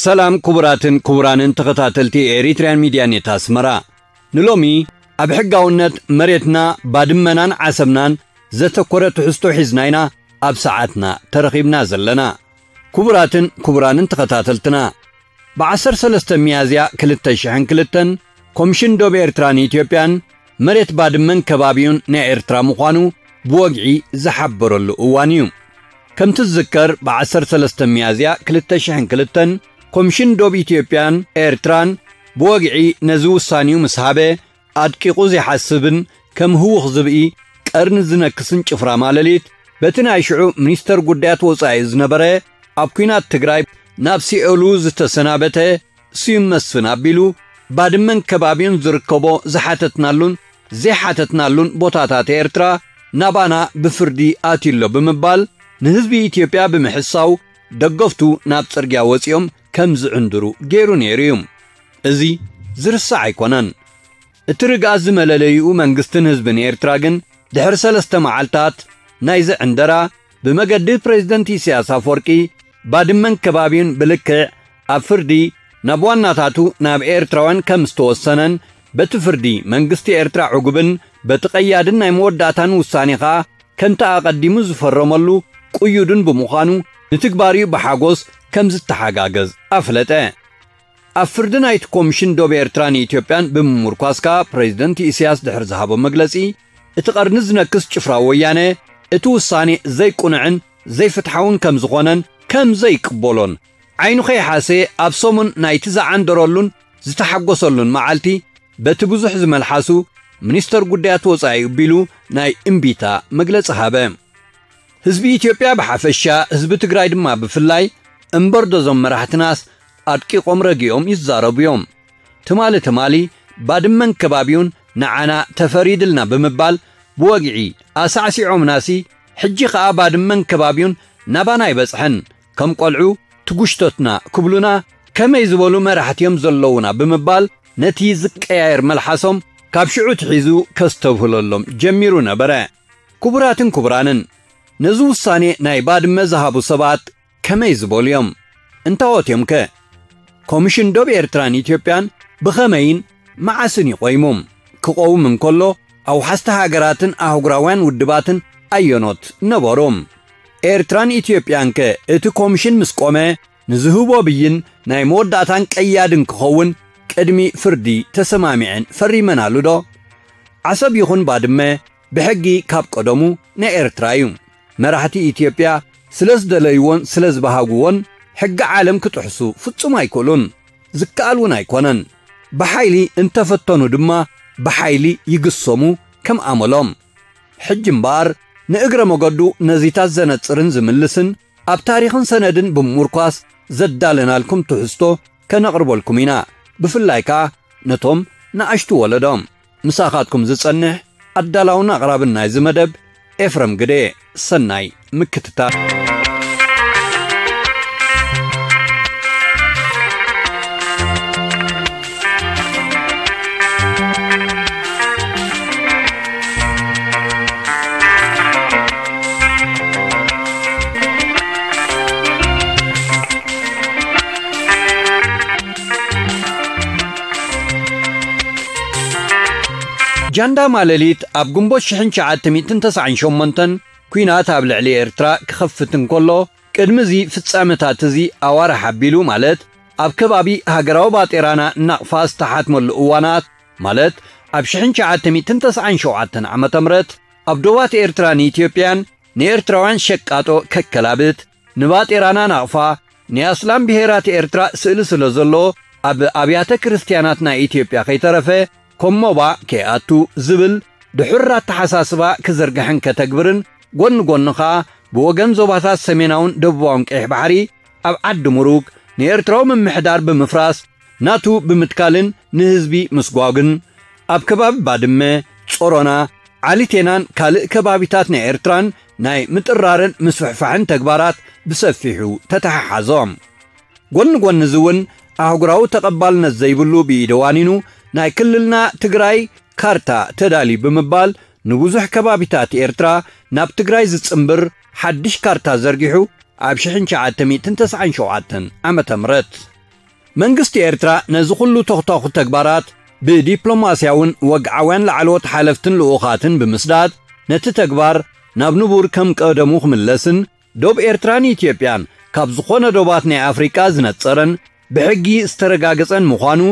ሰላም ክቡራትን ክቡራንን ተኸታተልቲ ኤሪትሪያን ሚድያ ኔት ኣስመራ። ንሎሚ ኣብ ሕጋውነት መሬትና ባድመናን ዓሰብናን ዘተኮረ ትሕዝቶ ሒዝና ኢና ኣብ ሰዓትና ተረኺብና ዘለና። ክቡራትን ክቡራንን ተኸታተልትና፣ ብ ዓሰርተ ሰለስተ ሚያዝያ ክልተ ሽሕን ክልተን ኮምሽን ዶብ ኤርትራን ኢትዮጵያን መሬት ባድመን ከባቢኡን ናይ ኤርትራ ምዃኑ ብወግዒ ዝሓበረሉ እዋን እዩ። ከምቲ ዝዝከር፣ ብ ዓሰርተ ሰለስተ ሚያዝያ ክልተ ሽሕን ክልተን ኮምሽን ዶብ ኢትዮጵያን ኤርትራን ብወግዒ ነዚ ውሳኔኡ ምስ ሃበ፣ ኣድቂቑ ዘይሓስብን ከም ህዉኽ ዝብኢ ቀርኒ ዝነክስን ጭፍራ ማለሊት፣ በቲ ናይ ሽዑ ሚኒስተር ጉዳያት ወጻኢ ዝነበረ፣ ኣብ ኲናት ትግራይ ናብ ሲኦሉ ዝተሰናበተ ስዩም መስፍን ኣቢሉ፣ ባድመን ከባቢኡን ዝርከቦ ዝሓተትናሉን ዘይሓተትናሉን ቦታታት ኤርትራ ናባና ብፍርዲ ኣትዩሎ ብምባል፣ ንህዝቢ ኢትዮጵያ ብምሕሳው፣ ደገፍቱ ናብ ጽርግያ ወጺኦም ከም ዝዕንድሩ ገይሩ ነይሩ እዩ። እዚ ዝርሳዕ ኣይኮነን። እቲ ርግኣት ዝመለለይኡ መንግስትን ህዝብን ኤርትራ ግን፣ ድሕሪ ሰለስተ መዓልታት ናይዚ ዕንደራ፣ ብመገዲ ፕሬዝደንት ኢሳያስ ኣፈወርቂ፣ ባድመን ከባቢኡን ብልክዕ ኣብ ፍርዲ ናብ ዋናታቱ ናብ ኤርትራውያን ከም ዝተወሰነን፣ በቲ ፍርዲ መንግስቲ ኤርትራ ዕጉብን በቲ ቀያድን ናይ መወዳእታን ውሳኔ ኸኣ ከምቲ ኣቐዲሙ ዝፈረመሉ ቅዩድን ብምዃኑ፣ ንትግባሪኡ ብሓጎስ ከም ዝተሓጋገዝ ኣፍለጠ። ኣብ ፍርዲ ናይቲ ኮምሽን ዶብ ኤርትራን ኢትዮጵያን ብምምርኳስ ከኣ፣ ፕሬዝደንት ኢሳያስ ድሕሪ ዝሃቦ መግለጺ፣ እቲ ቀርኒ ዝነክስ ጭፍራ ወያነ፣ እቲ ውሳኔ ዘይቅኑዕን ዘይፍትሓውን ከም ዝኾነን ከም ዘይቅበሎን፣ ዓይኑ ከይሓሰየ ኣብ ሰሙን ናይቲ ዝዓንደረሉን ዝተሓጎሰሉን መዓልቲ፣ በቲ ብዙሕ ዝመልሓሱ ሚኒስተር ጉዳያት ወጻኢ ቢሉ ናይ እምቢታ መግለጺ ሃበ። ህዝቢ ኢትዮጵያ ብሓፈሻ፣ ህዝቢ ትግራይ ድማ ብፍላይ፣ እምበርዶ እዞም መራሕትናስ ኣድቂቖም ረጊኦም ይዛረቡ እዮም። ትማሊ ትማሊ ባድመን ከባቢኡን ንዓና ተፈሪድልና ብምባል ብወግዒ ኣሳዕሲዖምናሲ፣ ሕጂ ኸኣ ባድመን ከባቢኡን ናባና ኣይበጽሐን፣ ከም ቆልዑ ትጉሽቶትና ክብሉና፣ ከመይ ዝበሉ መራሕቲ እዮም ዘለዉና ብምባል፣ ነቲ ዝቀያየር መልሓሶም ካብ ሽዑ ትሒዙ ከስተብህለሎም ጀሚሩ ነበረ። ክቡራትን ክቡራንን፣ ነዚ ውሳኔ ናይ ባድመ ዝሃቡ ሰባት ከመይ ዝበሉ እዮም? እንታዎት እዮም ከ? ኮሚሽን ዶብ ኤርትራን ኢትዮጵያን ብኸመይን መዓስን እዩ ቆይሙ? ክቆውም እንከሎ፣ ኣውሓስቲ ሃገራትን ኣህጉራውያን ውድባትን ኣየኖት ነበሩ? ኤርትራን ኢትዮጵያን ከ እቲ ኮሚሽን ምስ ቆመ፣ ንዝህቦ ብይን ናይ መወዳእታን ቀያድን ክኸውን ቅድሚ ፍርዲ ተሰማሚዐን ፈሪመናሉ ዶ? ዓሰብ ይኹን ባድመ ብሕጊ ካብ ቀደሙ ናይ ኤርትራ እዩ። መራሕቲ ኢትዮጵያ ስለ ዝደለይዎን ስለ ዝበሃግዎን ሕጊ ዓለም ክጥሕሱ ፍጹም ኣይክእሉን። ዝከኣል እውን ኣይኮነን። ብሓይሊ እንተፈተኑ ድማ ብሓይሊ ይግሰሙ ከም ኣመሎም። ሕጂ እምበኣር ንእግረ መገዱ ነዚታት ዘነጽርን ዝምልስን ኣብ ታሪኽን ሰነድን ብምምርኳስ ዘዳለናልኩም ትሕዝቶ ከነቕርበልኩም ኢና። ብፍላይ ከኣ ነቶም ንኣሽቱ ወለዶ። ምሳኻትኩም ዝጸንሕ ኣዳላውን ኣቕራብን ናይዚ መደብ ኤፍረም ግደ። ሰናይ ምክትታል። ጃንዳ ማለሊት ኣብ ግንቦት ሽሕን ትሽዓተ ሚእትን ተስዓን ሸሞንተን ኲናት ኣብ ልዕሊ ኤርትራ ክኸፍት እንከሎ፣ ቅድሚ እዚ ፍጻመታት እዚ ኣዋርሕ ኣቢሉ፣ ማለት ኣብ ከባቢ ሃገራዊ ባጤራና ናቕፋ ዝተሓትመሉ እዋናት፣ ማለት ኣብ ሽሕን ትሽዓተ ሚእትን ተስዓን ሸውዓተን ዓመተ ምህረት ኣብ ዶባት ኤርትራን ኢትዮጵያን ንኤርትራውያን ሸቃጦ ከከላብት፣ ንባጤራና ናቕፋ፣ ናይ ኣስላም ብሄራት ኤርትራ ስእሊ ስለ ዘሎ፣ ኣብ ኣብያተ ክርስትያናት ናይ ኢትዮጵያ ከይተረፈ ኮሞባ ከይኣቱ ዝብል ድሑር ኣተሓሳስባ ክዝርግሕን ከተግብርን፣ ጎኒ ጎኒ ኸኣ ብወገን ዞባታት ሰሜናውን ደቡባውን ቀይሕ ባሕሪ ኣብ ዓዲ ምሩግ ንኤርትራዊ ምምሕዳር ብምፍራስ ናቱ ብምትካልን ንህዝቢ ምስጓግን፣ ኣብ ከባቢ ባድመ፣ ጾሮና፣ ዓሊቴናን ካልእ ከባቢታት ናይ ኤርትራን ናይ ምጥራርን ምስፍሕፋሕን ተግባራት ብሰፊሑ ተተሓሓዞም። ጎኒ ጎኒ እዚ እውን ኣህጉራዊ ተቐባልነት ዘይብሉ ብኢደ ዋኒኑ ናይ ክልልና ትግራይ ካርታ ተዳልዩ ብምባል ንብዙሕ ከባቢታት ኤርትራ ናብ ትግራይ ዝጽንብር ሓድሽ ካርታ ዘርጊሑ ኣብ ሽሕን ትሽዓተ ሚእትን ተስዓን ሸውዓተን ዓመተ ምህረት። መንግስቲ ኤርትራ ነዚ ኩሉ ተኽታኹ ተግባራት ብዲፕሎማስያውን ወግዓውያን ላዕለዎት ሓለፍትን ልኡኻትን ብምስዳድ ነቲ ተግባር ናብ ንቡር ከም ቀደሙ ክምለስን ዶብ ኤርትራን ኢትዮጵያን ካብ ዝኾነ ዶባት ናይ ኣፍሪቃ ዝነጸረን ብሕጊ ዝተረጋገጸን ምዃኑ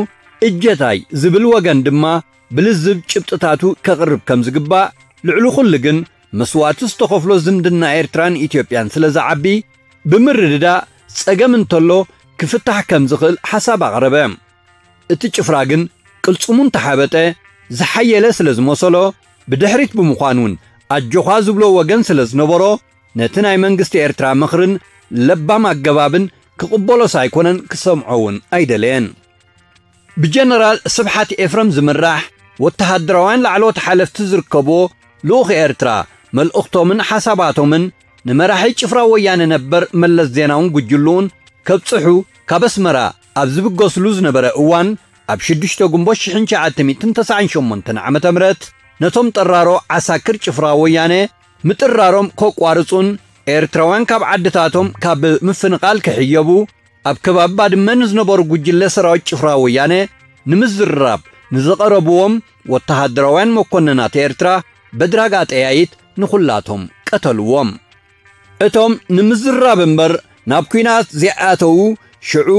እጀታይ ዝብል ወገን ድማ ብልዝብ ጭብጥታቱ ከቕርብ ከም ዝግባእ፣ ልዕሊ ኩሉ ግን መስዋእቲ ዝተኸፍሎ ዝምድና ኤርትራን ኢትዮጵያን ስለ ዝዓቢ ብምርድዳእ ጸገም እንተሎ ክፍታሕ ከም ዝኽእል ሓሳብ ኣቕረበ። እቲ ጭፍራ ግን ቅልጽሙ እንተሓበጠ ዝሓየለ ስለ ዝመሰሎ ብድሕሪት ብምዃን እውን ኣጆኻ ዝብሎ ወገን ስለ ዝነበሮ ነቲ ናይ መንግስቲ ኤርትራ ምኽርን ለባም ኣገባብን ክቕበሎስ ኣይኮነን ክሰምዖ እውን ኣይደለየን። ብጀነራል ስብሓት ኤፍረም ዝምራሕ ወተሃደራውያን ላዕለዎት ሓለፍቲ ዝርከብዎ ልኡኽ ኤርትራ መልእኽቶምን ሓሳባቶምን ንመራሒ ጭፍራ ወያነ ነበር መለስ ዜናውን ጉጅልኡን ከብጽሑ ካብ ኣስመራ ኣብ ዝብገስሉ ዝነበረ እዋን ኣብ ሽዱሽተ ግንቦት ሽሕን ትሽዓተ ሚእትን ተስዓን ሸሞንተን ዓመተ ምህረት ነቶም ጠራሮ ዓሳክር ጭፍራ ወያነ ምጥራሮም ከቋርጹን ኤርትራውያን ካብ ዓድታቶም ካብ ምፍንቓል ክሕየቡ ኣብ ከባቢ ባድመ ንዝነበሩ ጉጅለ ሰራዊት ጭፍራ ወያነ ንምዝርራብ ንዝቐረብዎም ወተሃደራውያን መኮንናት ኤርትራ በድራግ ኣጠያይት ንኹላቶም ቀተልዎም። እቶም ንምዝራብ እምበር ናብ ኲናት ዘይኣተዉ ሽዑ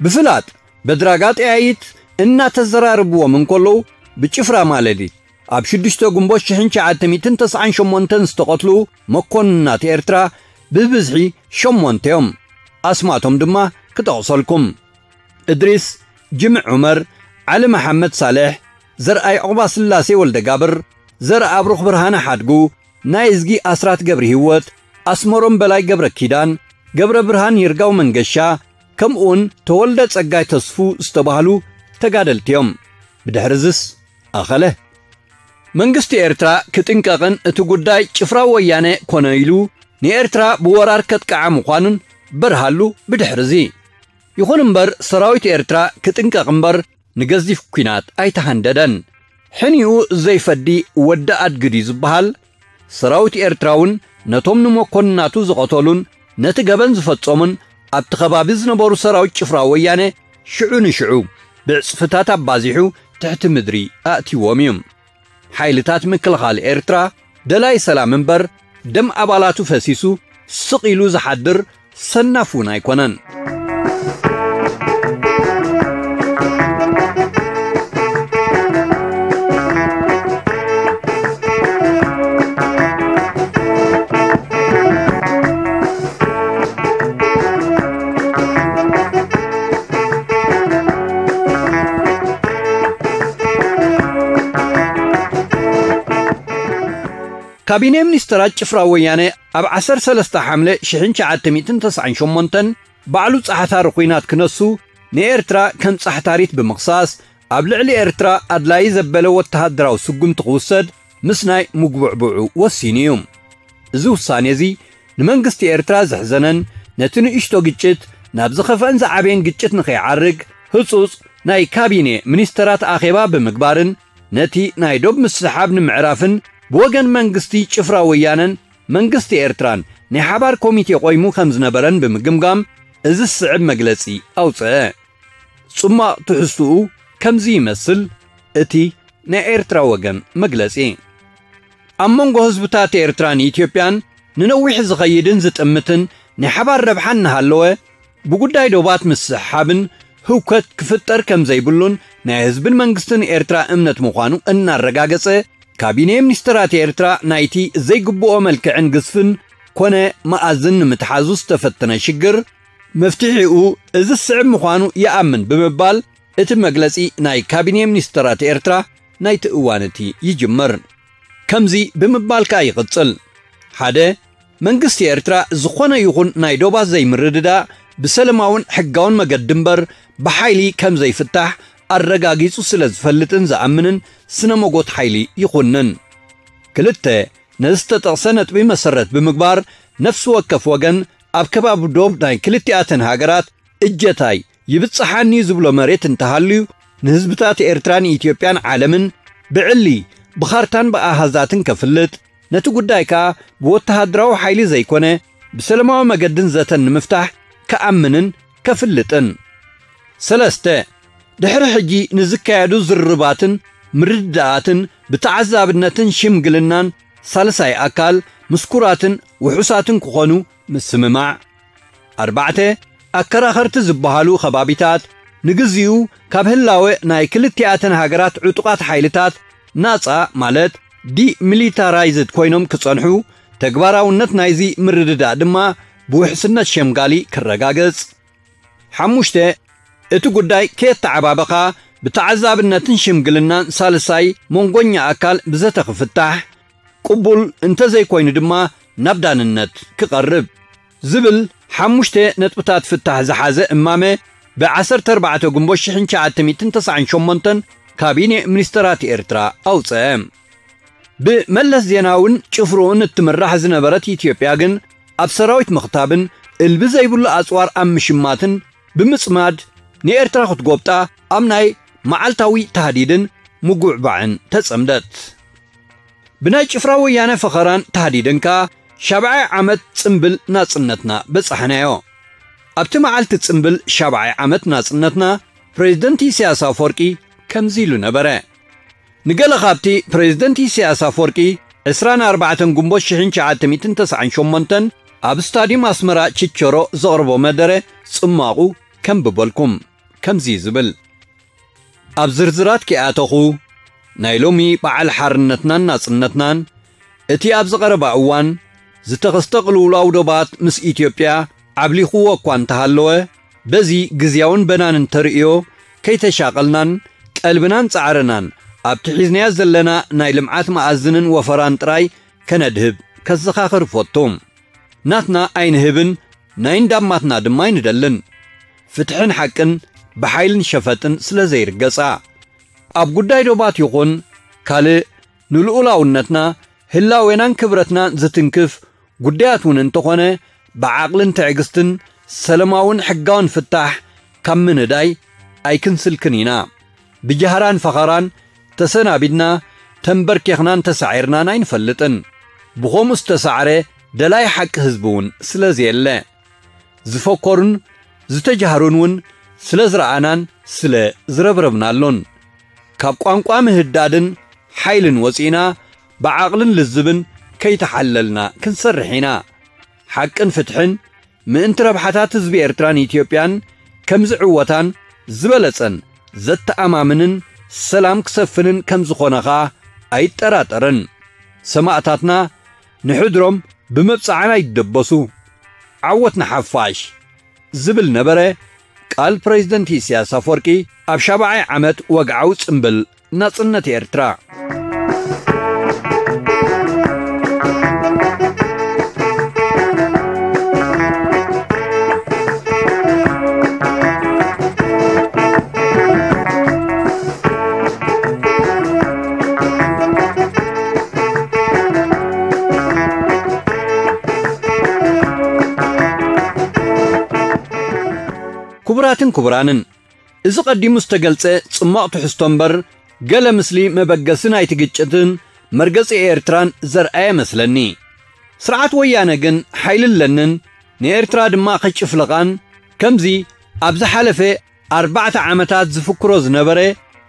ብፍላጥ በድራግ ኣጠያይት እናተዘራርብዎም እንከለዉ ብጭፍራ ማለሊት ኣብ ሽዱሽተ ግንቦት ሽሕን ትሽዓተ ሚእትን ተስዓን ሸሞንተን ዝተቐትሉ መኮንናት ኤርትራ ብብዝሒ ሸሞንተ እዮም። ኣስማቶም ድማ ክጠቕሰልኩም። እድሪስ ጅምዕ ዑመር፣ ዓሊ መሓመድ ሳልሕ፣ ዘርኣይ ዑቕባስላሴ ወልደጋብር፣ ዘርኣብሩኽ ብርሃነ ሓድጉ፣ ናይ እዝጊ ኣስራት ገብረ ህይወት፣ ኣስመሮም በላይ ገብረ ኪዳን፣ ገብረ ብርሃን ይርጋው መንገሻ፣ ከምኡውን ተወልደ ጸጋይ ተስፉ ዝተባህሉ ተጋደልቲ እዮም። ብድሕሪ ዝስ ኣኸለ። መንግስቲ ኤርትራ ክጥንቀቕን እቲ ጉዳይ ጭፍራ ወያነ ኮነ ኢሉ ንኤርትራ ብወራር ከጥቅዓ ምዃኑን በርሃሉ ብድሕርዚ። ይኹን እምበር ሰራዊት ኤርትራ ክጥንቀቕ እምበር ንገዚፍ ኲናት ኣይተሃንደደን። ሕኒኡ ዘይፈዲ ወዲ ኣድግድ እዩ ዝበሃል። ሰራዊት ኤርትራ እውን ነቶም ንመኮንናቱ ዝቐተሉን ነቲ ገበን ዝፈጸሙን ኣብቲ ከባቢ ዝነበሩ ሰራዊት ጭፍራ ወያነ ሽዑ ንሽዑ ብዕጽፍታት ኣባዚሑ ትሕቲ ምድሪ ኣእትይዎም እዩ። ሓይልታት ምክልኻል ኤርትራ ደላይ ሰላም እምበር ደም ኣባላቱ ፈሲሱ ስቕ ኢሉ ዝሓድር ሰናፍ እውን ኣይኮነን። ካቢነ ሚኒስተራት ጭፍራ ወያነ ኣብ ዓሰርተ ሰለስተ ሓምለ ሽሕን ትሽዓተ ሚእትን ተስዓን ሸሞንተን ባዕሉ ጻሕታሪ ኲናት ክነሱ ንኤርትራ ከም ጻሕታሪት ብምኽሳስ ኣብ ልዕሊ ኤርትራ ኣድላዪ ዘበለ ወተሃደራዊ ስጉምቲ ክውሰድ ምስናይ ምጉብዕብዑ ወሲኑ እዩ። እዚ ውሳኔ እዚ ንመንግስቲ ኤርትራ ዘሕዘነን ነቲ ንእሽቶ ግጭት ናብ ዝኸፍአን ዝዓበየን ግጭት ንኸይዓርግ ህጹጽ ናይ ካቢኔ ሚኒስተራት ኣኼባ ብምግባርን ነቲ ናይ ዶብ ምስሕሓብ ንምዕራፍን ብወገን መንግስቲ ጭፍራ ወያነን መንግስቲ ኤርትራን ናይ ሓባር ኮሚቴ ቆይሙ ከም ዝነበረን ብምግምጋም እዚ ዝስዕብ መግለጺ ኣውጽአ። ጽማቕ ትሕዝትኡ ከምዚ ይመስል እቲ ናይ ኤርትራ ወገን መግለጺ። ኣብ መንጎ ህዝብታት ኤርትራን ኢትዮጵያን ንነዊሕ ዝኸይድን ዝጥምትን ናይ ሓባር ረብሓ እናሃለወ ብጉዳይ ዶባት ምስሕሓብን ህውከት ክፍጠር ከም ዘይብሉን ናይ ህዝብን መንግስትን ኤርትራ እምነት ምዃኑ እናረጋገጸ ካቢኔ ሚኒስተራት ኤርትራ ናይቲ ዘይግብኦ መልክዕን ግዝፍን ኮነ መኣዝን ንምትሓዙ ዝተፈተነ ሽግር መፍትሒኡ እዚ ዝስዕብ ምዃኑ ይኣምን ብምባል እቲ መግለጺ ናይ ካቢኔ ሚኒስተራት ኤርትራ ናይቲ እዋን እቲ ይጅምር። ከምዚ ብምባል ከኣ ይቕጽል። ሓደ፣ መንግስቲ ኤርትራ ዝኾነ ይኹን ናይ ዶባት ዘይምርድዳእ ብሰለማውን ሕጋውን መገዲ እምበር ብሓይሊ ከም ዘይፍታሕ ኣረጋጊጹ ስለ ዝፈልጥን ዝኣምንን ስነ መጎት ሓይሊ ይኹንን። ክልተ፣ ነዚ ዝተጠቕሰ ነጥቢ መሰረት ብምግባር ነፍሲ ወከፍ ወገን ኣብ ከባቢ ዶብ ናይ ክልቲኣተን ሃገራት እጀታይ ይብጽሓኒ ዝብሎ መሬት እንተሃልዩ ንህዝብታት ኤርትራን ኢትዮጵያን ዓለምን ብዕሊ ብኻርታን ብኣሃዛትን ከፍልጥ፣ ነቲ ጉዳይ ከኣ ብወተሃደራዊ ሓይሊ ዘይኮነ ብሰለማዊ መገድን ዘተን ንምፍታሕ ክኣምንን ከፍልጥን። ሰለስተ፣ ድሕሪ ሕጂ ንዝካየዱ ዝርርባትን ምርድዳኣትን ብተዓዛብነትን ሽምግልናን ሳልሳይ ኣካል ምስኩራትን ውሑሳትን ክኾኑ ምስምማዕ። ኣርባዕተ፣ ኣከራኸርቲ ዝበሃሉ ከባቢታት ንግዚኡ ካብ ህላወ ናይ ክልቲኣተን ሃገራት ዕጡቓት ሓይልታት ናጻ ማለት ዲሚሊታራይዝድ ኮይኖም ክጸንሑ፣ ተግባራውነት ናይዚ ምርድዳእ ድማ ብውሕስነት ሸምጋሊ ክረጋገጽ። ሓሙሽተ፣ እቲ ጉዳይ ከየተዓባበኻ ብተዓዛብነትን ሽምግልናን ሳልሳይ መንጎኛ ኣካል ብዘተ ክፍታሕ፣ ቅቡል እንተዘይኮይኑ ድማ ናብ ዳንነት ክቐርብ ዝብል ሓሙሽተ ነጥብታት ፍታሕ ዝሓዘ እማመ ብ ዓሰርተ ኣርባዕተ ግንቦት ሽሕን ትሽዓተ ሚእትን ተስዓን ሸሞንተን ካቢኔ ሚኒስተራት ኤርትራ ኣውጸአ። ብመለስ ዜናውን ጭፍርኡን እትምራሕ ዝነበረት ኢትዮጵያ ግን ኣብ ሰራዊት ምኽታብን እልቢ ዘይብሉ ኣጽዋር ኣብ ምሽማትን ብምጽማድ ንኤርትራ ክትጎብጣ ኣብ ናይ መዓልታዊ ታህዲድን ምጉዕባዕን ተጸምደት። ብናይ ጭፍራ ወያነ ፈኸራን ታህዲድን ከኣ ሻብዓይ ዓመት ጽምብል ናጽነትና በጻሕናዮ። ኣብቲ መዓልቲ ጽምብል ሻብዓይ ዓመት ናጽነትና ፕሬዝደንት ኢሳያስ ኣፈወርቂ ከምዚ ኢሉ ነበረ። ንገለ ካብቲ ፕሬዝደንት ኢሳያስ ኣፈወርቂ ዕስራን ኣርባዕተን ግንቦት ሽሕን ትሽዓተ ሚእትን ተስዓን ሸሞንተን ኣብ ስታድዩም ኣስመራ ችቸሮ ዘቕርቦ መደረ ጽማቑ ከንብበልኩም። ከምዚ ዝብል፣ ኣብ ዝርዝራት ከይኣተኹ፣ ናይ ሎሚ በዓል ሓርነትናን ናጽነትናን፣ እቲ ኣብዚ ቀረባ እዋን ዝተኸስተ ቅልውላው ዶባት ምስ ኢትዮጵያ ዓብሊኹዎ እኳ እንተሃለወ፣ በዚ ግዝያውን በናንን ተርእዮ ከይተሻቐልናን ቀልብናን ጻዕርናን ኣብቲ ሒዝናዮ ዘለና ናይ ልምዓት መኣዝንን ወፈራን ጥራይ ከነድህብ ከዘኻኽር እፈቱ። ናትና ኣይንህብን፣ ናይ እንዳማትና ድማ ኣይንደልን። ፍትሕን ሓቅን ብሓይልን ሸፈጥን ስለ ዘይርገጻ። ኣብ ጉዳይ ዶባት ይኹን ካልእ ንልኡላውነትና፣ ህላዌናን ክብረትናን ዝትንክፍ ጉዳያት እውን እንተኾነ፣ ብዓቕልን ትዕግስትን ሰለማውን ሕጋውን ፍታሕ ካብ ምንዳይ ኣይክንስልክን ኢና። ብጃህራን ፈኸራን ተሰናቢድና፣ ተንበርኪኽናን ተሳዒርናን ኣይንፈልጥን። ብኸምኡ ዝተሳዕረ ደላይ ሓቂ ህዝቢ እውን ስለ ዘየለ፣ ዝፈከሩን ዝተጃህሩን እውን ስለ ዝረኣናን ስለ ዝረብረብናሉን፣ ካብ ቋንቋ ምህዳድን ሓይልን ወጺእና፣ ብዓቕልን ልዝብን ከይተሓለልና ክንሰርሕ ኢና። ሓቅን ፍትሕን ምእንቲ ረብሓታት ህዝቢ ኤርትራን ኢትዮጵያን ከም ዝዕወታን ዝበለጸን ዘተኣማምንን ሰላም ክሰፍንን ከም ዝኾነ ኸኣ ኣይጠራጠርን። ሰማእታትና ንሕድሮም ብመብጽዓና ይደበሱ። ዓወት ንሓፋሽ! ዝብል ነበረ ቃል ፕሬዝደንት ኢሳያስ ኣፈወርቂ ኣብ ሻብዓይ ዓመት ወግዓዊ ጽምብል ናጽነት ኤርትራ። ክቡራትን ክቡራንን፣ እዚ ቀዲሙ ዝተገልጸ ጽማቕ ትሕዝቶ እምበር፣ ገለ ምስሊ መበገሲ ናይቲ ግጭትን መርገጺ ኤርትራን ዘርኣየ መስለኒ። ስርዓት ወያነ ግን ሓይሊ ኣለንን፣ ንኤርትራ ድማ ከጭፍልቓን፣ ከምዚ ኣብ ዝሓለፈ ኣርባዕተ ዓመታት ዝፍክሮ ዝነበረ፣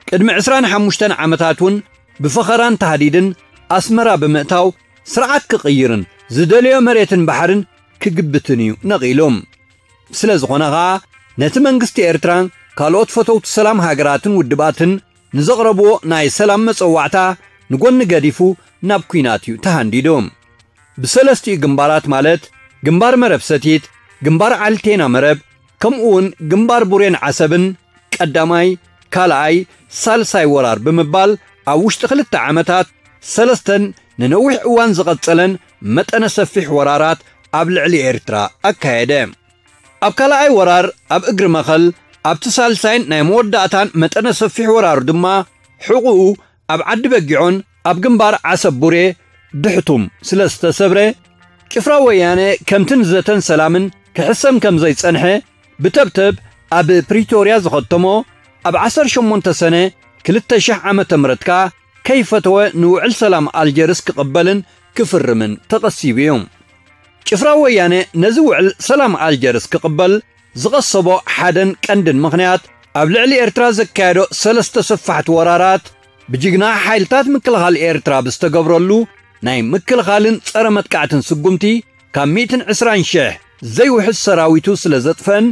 ቅድሚ ዕስራን ሓሙሽተን ዓመታት እውን ብፈኸራን ታህዲድን ኣስመራ ብምእታው፣ ስርዓት ክቕይርን ዝደለዮ መሬትን ባሕርን ክግብትን እዩ ነቒሉ። ስለ ዝኾነ ኸኣ፣ ነቲ መንግስቲ ኤርትራን ካልኦት ፈተውቲ ሰላም ሃገራትን ውድባትን ንዘቕረብዎ ናይ ሰላም መጸዋዕታ ንጎኒ ገዲፉ ናብ ኲናት እዩ ተሃንዲዱ። ብሰለስቲኡ ግንባራት ማለት ግንባር መረብ ሰቲት፣ ግንባር ዓልቴና መረብ፣ ከምኡውን ግንባር ቡሬን ዓሰብን ቀዳማይ፣ ካልኣይ፣ ሳልሳይ ወራር ብምባል ኣብ ውሽጢ ክልተ ዓመታት ሰለስተን ንነዊሕ እዋን ዝቐጸለን መጠነ ሰፊሕ ወራራት ኣብ ልዕሊ ኤርትራ ኣካየደ። ኣብ ካልኣይ ወራር ኣብ እግሪ መኸል፣ ኣብቲ ሳልሳይን ናይ መወዳእታን መጠነ ሰፊሕ ወራሩ ድማ፣ ሕቑኡ ኣብ ዓዲ በጊዖን ኣብ ግንባር ዓሰብ ቡሬ ድሕቱም ስለ ዝተሰብረ፣ ጭፍራ ወያነ ከምቲ ንዘተን ሰላምን ክሕሰም ከም ዘይጸንሐ ብተብተብ ኣብ ፕሪቶርያ ዝኸተሞ፣ ኣብ ዓሰርተ ሸሞንተ ሰነ ክልተ ሺሕ ዓመተ ምህረት ከኣ ከይፈተወ ንውዕል ሰላም ኣልጀርስ ክቕበልን ክፍርምን ተቐሲቡ እዩ። ጭፍራ ወያነ ነዚ ውዕል ሰላም ኣልጀርስ ክቕበል ዝቐሰቦ ሓደን ቀንድን ምኽንያት፣ ኣብ ልዕሊ ኤርትራ ዘካየዶ ሰለስተ ሰፋሕቲ ወራራት፣ ብጅግና ሓይልታት ምክልኻል ኤርትራ ብዝተገብረሉ ናይ ምክልኻልን ጸረ መጥቃዕትን ስጉምቲ፣ ካብ ሚእትን ዕስራን ሽሕ ዘይውሕድ ሰራዊቱ ስለ ዘጥፈን፣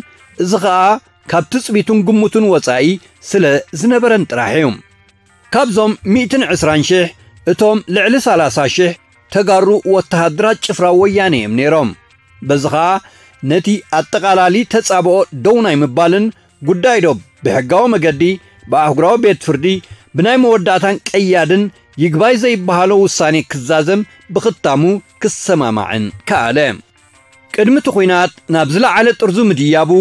እዚ ኸኣ ካብ ትጽቢቱን ግምቱን ወጻኢ ስለ ዝነበረን ጥራሕ እዩ። ካብዞም ሚእትን ዕስራን ሽሕ፣ እቶም ልዕሊ ሰላሳ ሽሕ ተጋሩ ወተሃደራት ጭፍራ ወያነ እዮም ነይሮም። በዚ ኸኣ ነቲ ኣጠቓላሊ ተጻብኦ ደው ናይ ምባልን ጉዳይ ዶብ ብሕጋዊ መገዲ ብኣህጉራዊ ቤት ፍርዲ ብናይ መወዳእታን ቀያድን ይግባይ ዘይበሃሎ ውሳኔ ክዛዘም ብኽታሙ ክሰማማዕን ከኣለ። ቅድሚ እቲ ኲናት ናብ ዝለዓለ ጥርዙ ምድያቡ፣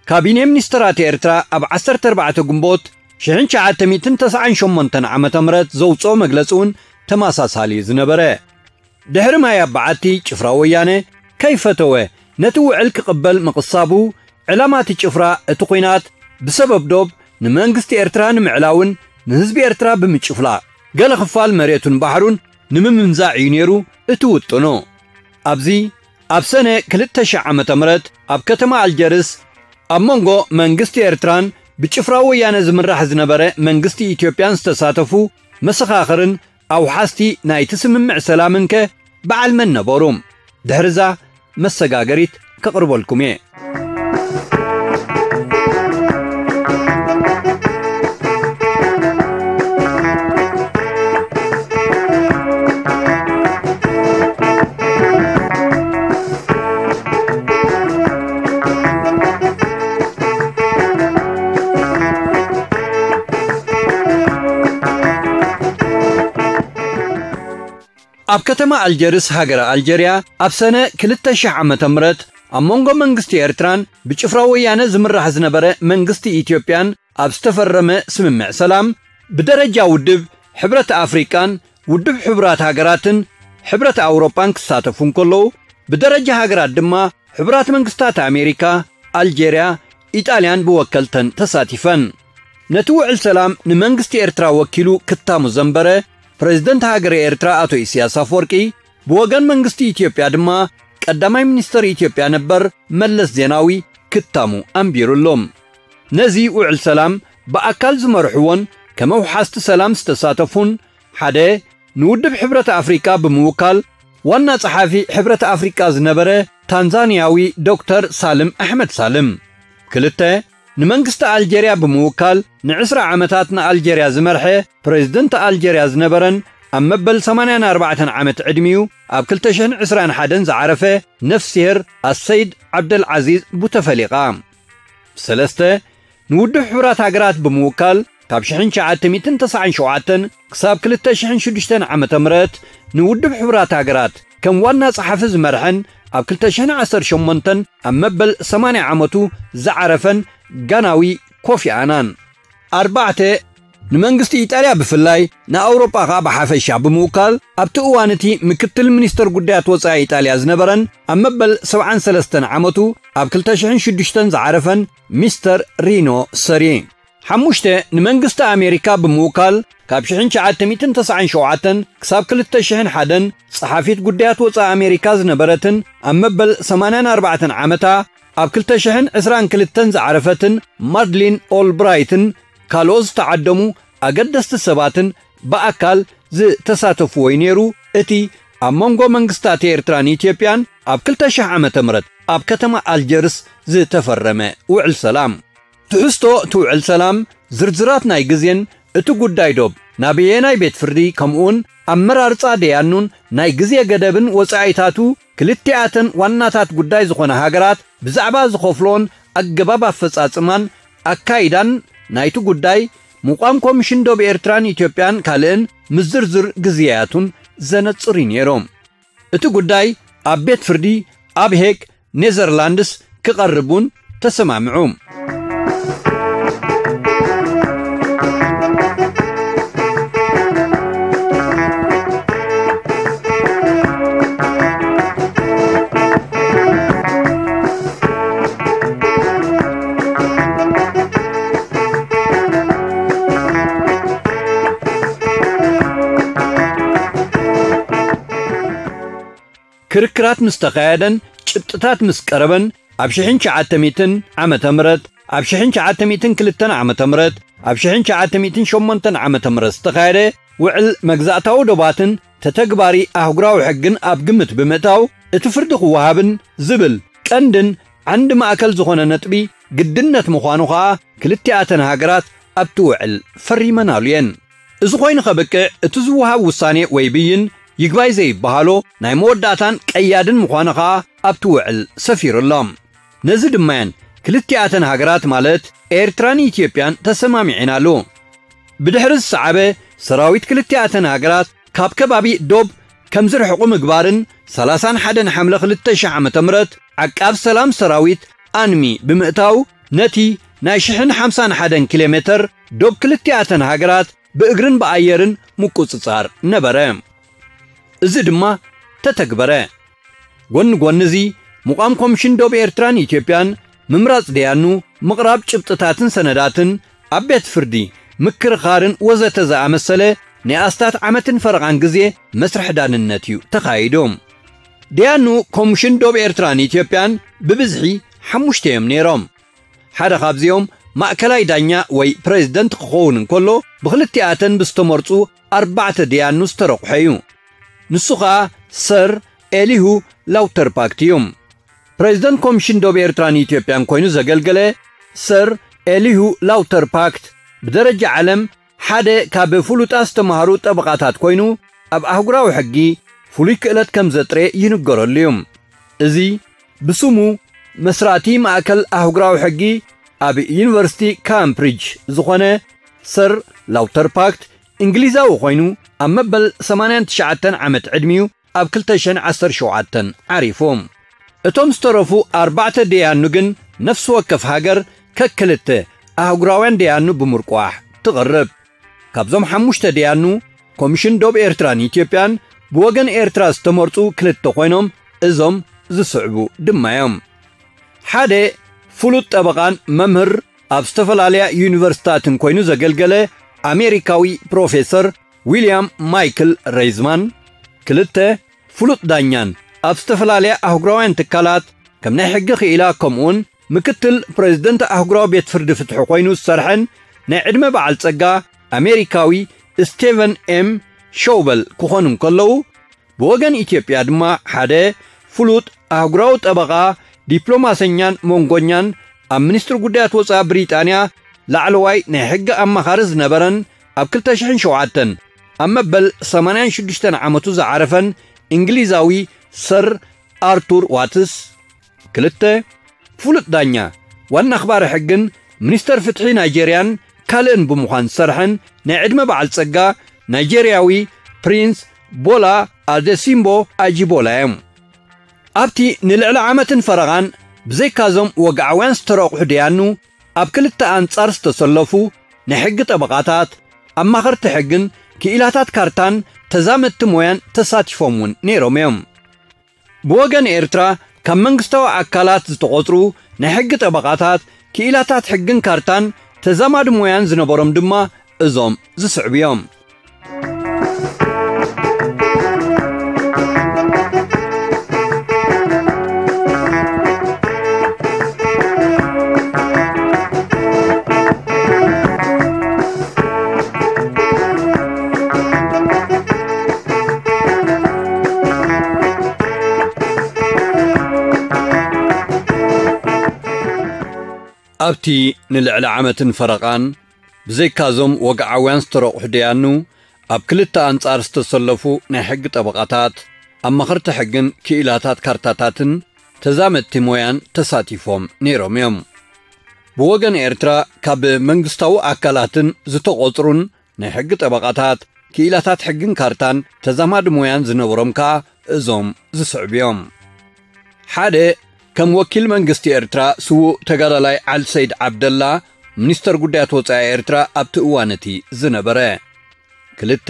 ካቢኔ ሚኒስተራት ኤርትራ ኣብ ዓሰርተ ኣርባዕተ ግንቦት ሽሕን ትሽዓተ ሚእትን ተስዓን ሸሞንተን ዓመተ ምህረት ዘውጽኦ መግለጺ እውን ተመሳሳሊ እዩ ዝነበረ። ድሕሪ ማይ ኣባዓቲ ጭፍራ ወያነ ከይፈተወ ነቲ ውዕል ክቕበል ምቕሳቡ፣ ዕላማ እቲ ጭፍራ እቲ ኲናት ብሰበብ ዶብ ንመንግስቲ ኤርትራ ንምዕላውን ንህዝቢ ኤርትራ ብምጭፍላቕ ገለ ክፋል መሬቱን ባሕሩን ንምምንዛዕ እዩ ነይሩ እቲ ውጥኑ። ኣብዚ ኣብ ሰነ ክልተ ሺሕ ዓመተ ምህረት ኣብ ከተማ ኣልጀርስ ኣብ መንጎ መንግስቲ ኤርትራን ብጭፍራ ወያነ ዝምራሕ ዝነበረ መንግስቲ ኢትዮጵያን ዝተሳተፉ መሰኻኽርን ኣውሓስቲ ናይቲ ስምምዕ ሰላምን ከ በዓል መን ነበሩ? ድሕሪዛ መሰጋገሪት ከቕርበልኩም እየ። ኣብ ከተማ ኣልጀርስ ሃገረ ኣልጀርያ ኣብ ሰነ ክልተ ሺሕ ዓመተ ምህረት ኣብ መንጎ መንግስቲ ኤርትራን ብጭፍራ ወያነ ዝምራሕ ዝነበረ መንግስቲ ኢትዮጵያን ኣብ ዝተፈረመ ስምምዕ ሰላም፣ ብደረጃ ውድብ ሕብረት ኣፍሪቃን ውድብ ሕቡራት ሃገራትን ሕብረት ኣውሮጳን ክሳተፉ እንከለዉ፣ ብደረጃ ሃገራት ድማ ሕቡራት መንግስታት ኣሜሪካ፣ ኣልጀርያ፣ ኢጣልያን ብወከልተን ተሳቲፈን። ነቲ ውዕል ሰላም ንመንግስቲ ኤርትራ ወኪሉ ክታሙ ዘንበረ ፕሬዝደንት ሃገረ ኤርትራ ኣቶ ኢሳያስ ኣፈወርቂ፣ ብወገን መንግስቲ ኢትዮጵያ ድማ ቀዳማይ ሚኒስተር ኢትዮጵያ ነበር መለስ ዜናዊ ክታሙ ኣንቢሩሎም። ነዚ ውዕል ሰላም ብኣካል ዝመርሕዎን ከም ኣውሓስቲ ሰላም ዝተሳተፉን፣ ሓደ ንውድብ ሕብረት ኣፍሪቃ ብምውካል ዋና ጸሓፊ ሕብረት ኣፍሪቃ ዝነበረ ታንዛንያዊ ዶክተር ሳልም ኣሕመድ ሳልም፣ ክልተ ንመንግስቲ ኣልጀርያ ብምውካል ንዕስራ ዓመታት ንኣልጀርያ ዝመርሐ ፕሬዝደንት ኣልጀርያ ዝነበረን ኣብ መበል ሰማንያን ኣርባዕተን ዓመት ዕድሚኡ ኣብ ክልተ ሽሕን ዕስራን ሓደን ዝዓረፈ ነፍስሄር ኣሰይድ ዓብደልዓዚዝ ቡተፈሊቓ። ሰለስተ ንውድብ ሕቡራት ሃገራት ብምውካል ካብ ሽሕን ትሽዓተ ሚእትን ተስዓን ሸውዓተን ክሳብ ክልተ ሽሕን ሽዱሽተን ዓመተ ምህረት ንውድብ ሕቡራት ሃገራት ከም ዋና ጸሓፊ ዝመርሐን ኣብ ክልተ ሽሕን ዓሰርተ ሸሞንተን ኣብ መበል ሰማንያ ዓመቱ ዝዓረፈን ጋናዊ ኮፊ ኣናን። ኣርባዕተ ንመንግስቲ ኢጣልያ ብፍላይ ንኣውሮጳ ኸኣ ብሓፈሻ ብምውካል ኣብቲ እዋን እቲ ምክትል ሚኒስተር ጉዳያት ወጻኢ ኢጣልያ ዝነበረን ኣብ መበል ሰብዓን ሰለስተን ዓመቱ ኣብ ክልተ ሽሕን ሽዱሽተን ዝዓረፈን ሚስተር ሪኖ ሰሪ። ሓሙሽተ ንመንግስቲ ኣሜሪካ ብምውካል ካብ ሽሕን ትሽዓተ ሚእትን ተስዓን ሸውዓተን ክሳብ ክልተ ሽሕን ሓደን ጸሓፊት ጉዳያት ወጻኢ ኣሜሪካ ዝነበረትን ኣብ መበል ሰማንያን ኣርባዕተን ዓመታ ኣብ ክልተ ሽሕን ዕስራን ክልተን ዝዓረፈትን ማድሊን ኦልብራይትን ካልኦት ዝተዓደሙ ኣገደስቲ ሰባትን ብኣካል ዝተሳተፍዎ እዩ ነይሩ። እቲ ኣብ መንጎ መንግስታት ኤርትራን ኢትዮጵያን ኣብ ክልተ ሽሕ ዓመተ ምህረት ኣብ ከተማ ኣልጀርስ ዝተፈረመ ውዕል ሰላም። ትሕዝቶ እቲ ውዕል ሰላም፣ ዝርዝራት ናይ ግዜን እቲ ጉዳይ ዶብ ናበየናይ ቤት ፍርዲ ከምኡውን ኣመራርጻ ደያኑን ናይ ግዜ ገደብን ወጻኢታቱ ክልቲኣተን ዋናታት ጉዳይ ዝኾና ሃገራት ብዛዕባ ዝኸፍሎን ኣገባብ ኣፈጻጽማን ኣካይዳን ናይቲ ጉዳይ ምቋም ኮሚሽን ዶብ ኤርትራን ኢትዮጵያን ካልእን ምስ ዝርዝር ግዜያቱን ዘነጽሩ ነይሮም። እቲ ጉዳይ ኣብ ቤት ፍርዲ ኣብ ሄግ ኔዘርላንድስ ክቐርብ እውን ተሰማምዑ። ክርክራት ምስ ተኻየደን ጭብጥታት ምስ ቀረበን ኣብ ሽሕን ትሽዓተ ሚእትን ዓመተ ምህረት፣ ኣብ ሽሕን ትሽዓተ ሚእትን ክልተን ዓመተ ምህረት፣ ኣብ ሽሕን ትሽዓተ ሚእትን ሸሞንተን ዓመተ ምህረት ዝተኻየደ ውዕል መግዛእታዊ ዶባትን ተተግባሪ ኣህጉራዊ ሕግን ኣብ ግምት ብምእታው እቲ ፍርዲ ክወሃብን ዝብል ቀንድን ዓንዲ ማእከል ዝኾነ ነጥቢ ግድነት ምዃኑ ኸኣ ክልቲኣተን ሃገራት ኣብቲ ውዕል ፈሪመናሉ እየን። እዚ ኮይኑ ከብቅዕ እቲ ዝወሃብ ውሳኔ ወይ ብይን ይግባይ ዘይበሃሎ ናይ መወዳእታን ቀያድን ምዃኑ ኸኣ ኣብቲ ውዕል ሰፊሩ ኣሎ። ነዚ ድማ እየን ክልቲኣተን ሃገራት ማለት ኤርትራን ኢትዮጵያን ተሰማሚዐናሉ። ብድሕሪ ዝሰዓበ ሰራዊት ክልቲኣተን ሃገራት ካብ ከባቢ ዶብ ከም ዝርሕቑ ምግባርን ሰላሳን ሓደን ሓምለ ክልተ ሺሕ ዓመተ ምህረት ዓቃብ ሰላም ሰራዊት ኣንሚ ብምእታው ነቲ ናይ ሽሕን ሓምሳን ሓደን ኪሎ ሜተር ዶብ ክልቲኣተን ሃገራት ብእግርን ብኣየርን ምቁጽጻር ነበረ። እዚ ድማ ተተግበረ። ጎኒ ጎኒ እዚ ምቋም ኮሚሽን ዶብ ኤርትራን ኢትዮጵያን ምምራጽ ደያኑ ምቕራብ ጭብጥታትን ሰነዳትን ኣብ ቤት ፍርዲ ምክርኻርን ወዘተ ዝኣመሰለ ናይ ኣስታት ዓመትን ፈረቓን ግዜ መስርሕ ዳንነት እዩ ተኻይዱ። ደያኑ ኮሚሽን ዶብ ኤርትራን ኢትዮጵያን ብብዝሒ ሓሙሽተ እዮም ነይሮም። ሓደ ካብዚኦም ማእከላይ ዳኛ ወይ ፕሬዝደንት ክኸውን እንከሎ ብክልቲኣተን ብዝተመርጹ ኣርባዕተ ደያኑ ዝተረቑሐ እዩ። ንሱ ኸኣ ሰር ኤሊሁ ላውተርፓክት እዩ። ፕሬዝደንት ኮሚሽን ዶብ ኤርትራን ኢትዮጵያን ኮይኑ ዘገልገለ ሰር ኤሊሁ ላውተርፓክት ብደረጃ ዓለም ሓደ ካብ ፍሉጣት ዝተማህሩ ጠበቓታት ኮይኑ ኣብ ኣህጉራዊ ሕጊ ፍሉይ ክእለት ከም ዘጥረ ይንገረሉ እዩ። እዚ ብስሙ መስራቲ ማእከል ኣህጉራዊ ሕጊ ኣብ ዩኒቨርሲቲ ካምፕሪጅ ዝኾነ ሰር ላውተርፓክት እንግሊዛዊ ኮይኑ ኣብ መበል ሰማንያን ትሽዓተን ዓመት ዕድሚኡ ኣብ ክልተ ሽሕን ዓሰርተ ሸውዓተን ዓሪፉ። እቶም ዝተረፉ ኣርባዕተ ደያኑ ግን ነፍሲ ወከፍ ሃገር ከክልተ ኣህጉራውያን ደያኑ ብምርቋሕ ትቕርብ። ካብዞም ሓሙሽተ ደያኑ ኮሚሽን ዶብ ኤርትራን ኢትዮጵያን ብወገን ኤርትራ ዝተመርጹ ክልተ ኮይኖም እዞም ዝስዕቡ ድማ እዮም። ሓደ ፍሉጥ ጠበቓን መምህር ኣብ ዝተፈላለያ ዩኒቨርሲታትን ኮይኑ ዘገልገለ ኣሜሪካዊ ፕሮፌሰር ዊልያም ማይክል ሬዝማን፣ ክልተ ፍሉጥ ዳኛን ኣብ ዝተፈላለያ ኣህጉራውያን ትካላት ከም ናይ ሕጊ ክኢላ ከምኡውን ምክትል ፕሬዝደንት ኣህጉራዊ ቤት ፍርዲ ፍትሒ ኮይኑ ዝሰርሐን ናይ ዕድመ በዓል ጸጋ ኣሜሪካዊ ስቴቨን ኤም ሸውበል ክኾኑ እንከለዉ፣ ብወገን ኢትዮጵያ ድማ ሓደ ፍሉጥ ኣህጉራዊ ጠበቓ፣ ዲፕሎማሰኛን መንጎኛን ኣብ ሚኒስትሪ ጉዳያት ወጻኢ ብሪጣንያ ላዕለዋይ ናይ ሕጊ ኣማኻሪ ዝነበረን ኣብ ክልተ ሽሕን ሸውዓተን ኣብ መበል ሰማንያን ሽዱሽተን ዓመቱ ዝዓረፈን እንግሊዛዊ ሰር ኣርቱር ዋትስ፣ ክልተ ፍሉጥ ዳኛ፣ ዋና ኣኽባሪ ሕግን ሚኒስተር ፍትሒ ናይጄርያን ካልእን ብምዃን ዝሰርሐን ናይ ዕድመ በዓል ጸጋ ናይጄርያዊ ፕሪንስ ቦላ ኣደሲምቦ ኣጂቦላ እዮም። ኣብቲ ንልዕሊ ዓመትን ፈረቓን ብዘይካዞም ወግዓውያን ዝተረቑሑ ደያኑ ኣብ ክልተ ኣንጻር ዝተሰለፉ ናይ ሕጊ ጠበቓታት፣ ኣማኸርቲ ሕግን ክኢላታት ካርታን ተዛመድቲ ሞያን ተሳቲፎም እውን ነይሮም እዮም። ብወገን ኤርትራ ካብ መንግስታዊ ኣካላት ዝተቖጽሩ ናይ ሕጊ ጠበቓታት፣ ክኢላታት ሕግን ካርታን ተዛማዲ ሞያን ዝነበሮም ድማ እዞም ዝስዕቡ እዮም። ኣብቲ ንልዕሊ ዓመትን ፈረቓን ብዘይካዞም ወግዓውያን ዝተረቑሑ ደያኑ ኣብ ክልተ ኣንጻር ዝተሰለፉ ናይ ሕጊ ጠበቓታት፣ ኣማኸርቲ ሕግን ክኢላታት ካርታታትን ተዛመድቲ ሞያን ተሳቲፎም ነይሮም እዮም። ብወገን ኤርትራ ካብ መንግስታዊ ኣካላትን ዝተቖጽሩን ናይ ሕጊ ጠበቓታት፣ ክኢላታት ሕግን ካርታን ተዛማዲ ሞያን ዝነበሮም ከኣ እዞም ዝስዕቡ እዮም። ሓደ፣ ከም ወኪል መንግስቲ ኤርትራ ስዉእ ተጋዳላይ ዓሊ ሰይድ ዓብደላ፣ ሚኒስተር ጉዳያት ወጻኢ ኤርትራ ኣብቲ እዋን እቲ ዝነበረ። ክልተ፣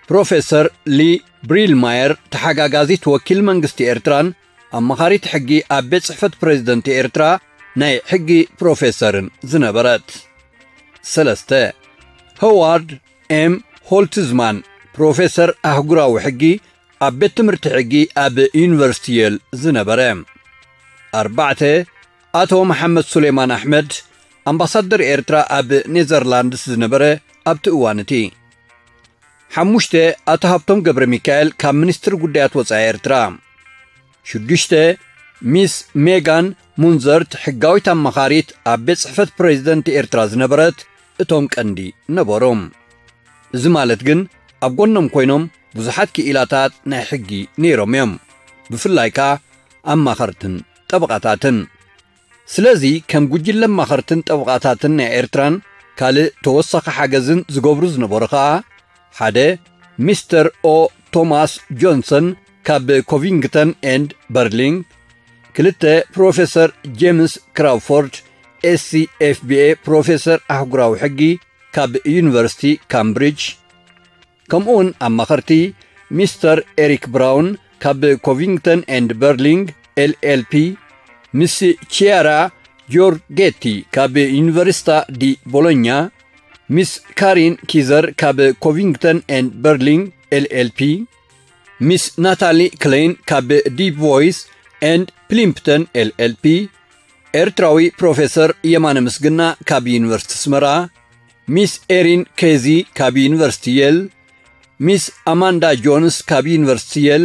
ፕሮፌሰር ሊ ብሪልማየር፣ ተሓጋጋዚት ወኪል መንግስቲ ኤርትራን ኣማኻሪት ሕጊ ኣብ ቤት ጽሕፈት ፕሬዝደንት ኤርትራ ናይ ሕጊ ፕሮፌሰርን ዝነበረት። ሰለስተ፣ ሆዋርድ ኤም ሆልትዝማን፣ ፕሮፌሰር ኣህጉራዊ ሕጊ ኣብ ቤት ትምህርቲ ሕጊ ኣብ ዩኒቨርሲቲ የል ዝነበረ። ኣርባዕተ፣ ኣቶ መሓመድ ሱሌማን ኣሕመድ፣ ኣምባሳደር ኤርትራ ኣብ ኔዘርላንድስ ዝነበረ ኣብቲ እዋን እቲ። ሓሙሽተ፣ ኣቶ ሃብቶም ገብረ ሚካኤል፣ ካብ ሚኒስትሪ ጉዳያት ወጻኢ ኤርትራ። ሽዱሽተ፣ ሚስ ሜጋን ሙንዘርት፣ ሕጋዊት ኣማኻሪት ኣብ ቤት ጽሕፈት ፕሬዝደንት ኤርትራ ዝነበረት፣ እቶም ቀንዲ ነበሩ። እዚ ማለት ግን ኣብ ጎኖም ኮይኖም ብዙሓት ክኢላታት ናይ ሕጊ ነይሮም እዮም፣ ብፍላይ ከኣ ኣማኸርትን ጠበቓታትን። ስለዚ ከም ጉጅለ ኣማኸርትን ጠበቓታትን ናይ ኤርትራን ካልእ ተወሳኺ ሓገዝን ዝገብሩ ዝነበሩ ከኣ፣ ሓደ፣ ሚስተር ኦ ቶማስ ጆንሰን ካብ ኮቪንግተን ኤንድ በርሊን፣ ክልተ፣ ፕሮፌሰር ጄምስ ክራውፎርድ፣ ኤስሲኤፍቢኤ፣ ፕሮፌሰር ኣህጉራዊ ሕጊ ካብ ዩኒቨርሲቲ ካምብሪጅ፣ ከምኡውን ኣማኸርቲ ሚስተር ኤሪክ ብራውን ካብ ኮቪንግተን ኤንድ በርሊንግ ኤልኤልፒ፣ ምስ ቺያራ ጆርጌቲ ካብ ዩኒቨርሲታ ዲ ቦሎኛ፣ ሚስ ካሪን ኪዘር ካብ ኮቪንግተን ኤንድ በርሊንግ ኤልኤልፒ፣ ሚስ ናታሊ ክሌን ካብ ዲፕ ቮይስ ኤንድ ፕሊምፕተን ኤልኤልፒ፣ ኤርትራዊ ፕሮፌሰር የማነ ምስግና ካብ ዩኒቨርሲቲ ኣስመራ፣ ሚስ ኤሪን ኬዚ ካብ ዩኒቨርሲቲ የል፣ ሚስ ኣማንዳ ጆንስ ካብ ዩኒቨርሲቲ የል፣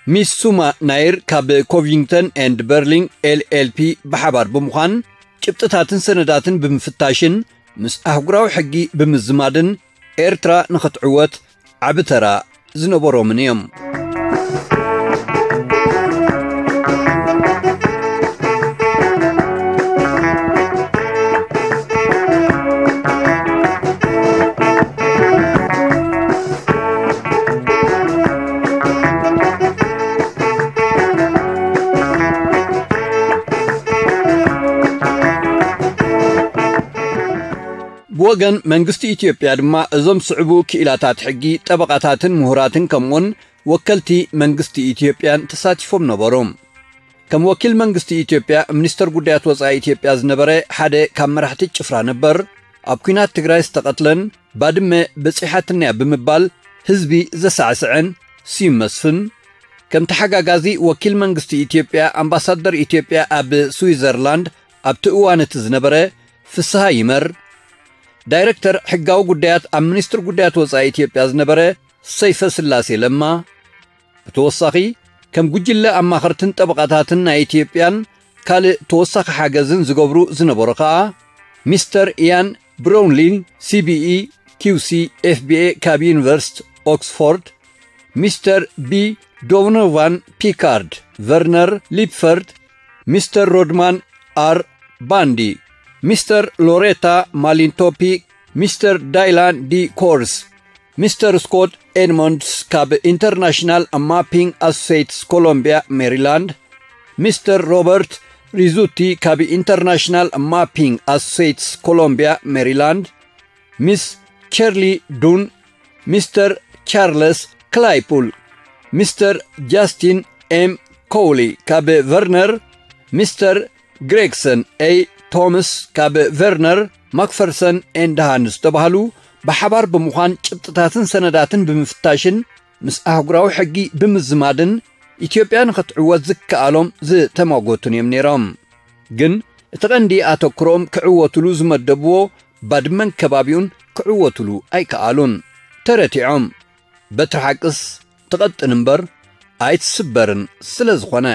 ሚስ ሱማ ናይር ካብ ኮቪንግተን ኤንድ በርሊን ኤልኤልፒ ብሓባር ብምዃን ጭብጥታትን ሰነዳትን ብምፍታሽን ምስ ኣህጉራዊ ሕጊ ብምዝማድን ኤርትራ ንኽትዕወት ዓቢ ተራ ዝነበሮምን እዮም። ብወገን መንግስቲ ኢትዮጵያ ድማ እዞም ስዕቡ ክኢላታት ሕጊ፣ ጠበቓታትን ምሁራትን ከምኡውን ወከልቲ መንግስቲ ኢትዮጵያን ተሳቲፎም ነበሩ። ከም ወኪል መንግስቲ ኢትዮጵያ፣ ሚኒስተር ጉዳያት ወጻኢ ኢትዮጵያ ዝነበረ ሓደ ካብ መራሕቲ ጭፍራ ነበር፣ ኣብ ኲናት ትግራይ ዝተቐትለን ባድመ በጺሓትን'ያ ብምባል ህዝቢ ዘሳዕስዐን ስዩም መስፍን፣ ከም ተሓጋጋዚ ወኪል መንግስቲ ኢትዮጵያ፣ ኣምባሳደር ኢትዮጵያ ኣብ ስዊዘርላንድ ኣብቲ እዋን እቲ ዝነበረ ፍስሃ ይመር፣ ዳይረክተር ሕጋዊ ጉዳያት ኣብ ሚኒስትሪ ጉዳያት ወጻኢ ኢትዮጵያ ዝነበረ ሰይፈ ስላሴ ለማ፣ ብተወሳኺ ከም ጉጅለ ኣማኸርትን ጠበቓታትን ናይ ኢትዮጵያን ካልእ ተወሳኺ ሓገዝን ዝገብሩ ዝነበሩ ኸኣ፣ ሚስተር ኢያን ብሮውንሊ፣ ሲቢኢ፣ ኪውሲ፣ ኤፍቢኤ ካብ ዩኒቨርሲቲ ኦክስፎርድ፣ ሚስተር ቢ ዶኖቫን ፒካርድ፣ ቨርነር ሊፕፈርድ፣ ሚስተር ሮድማን ኣር ባንዲ፣ ሚስተር ሎሬታ ማሊንቶፒ፣ ሚስተር ዳይላን ዲ ኮርስ፣ ሚስተር ስኮት ኤድሞንድስ ካብ ኢንተርናሽናል ማፒንግ ኣሶሴትስ ኮሎምቢያ ሜሪላንድ፣ ሚስተር ሮበርት ሪዙቲ ካብ ኢንተርናሽናል ማፒንግ ኣሶሴትስ ኮሎምቢያ ሜሪላንድ፣ ሚስ ቸርሊ ዱን፣ ሚስተር ቻርለስ ክላይፑል፣ ሚስተር ጃስቲን ኤም ኮውሊ ካብ ቨርነር፣ ሚስተር ግሬግሰን ኤ ቶምስ ካብ ቨርነር፣ ማክፈርሰን ኤንድ ሃንስ ዝተባህሉ ብሓባር ብምዃን ጭብጥታትን ሰነዳትን ብምፍታሽን ምስ ኣህጉራዊ ሕጊ ብምዝማድን ኢትዮጵያ ንኽትዕወት ዝከኣሎም ዝተማጎቱን እዮም ነይሮም። ግን እቲ ቀንዲ ኣተኩሮኦም ክዕወትሉ ዝመደብዎ ባድመን ከባቢኡን ክዕወትሉ ኣይከኣሉን። ተረቲዖም። በትሪ ሓቅስ ትቐጥን እምበር ኣይትስበርን ስለ ዝኾነ።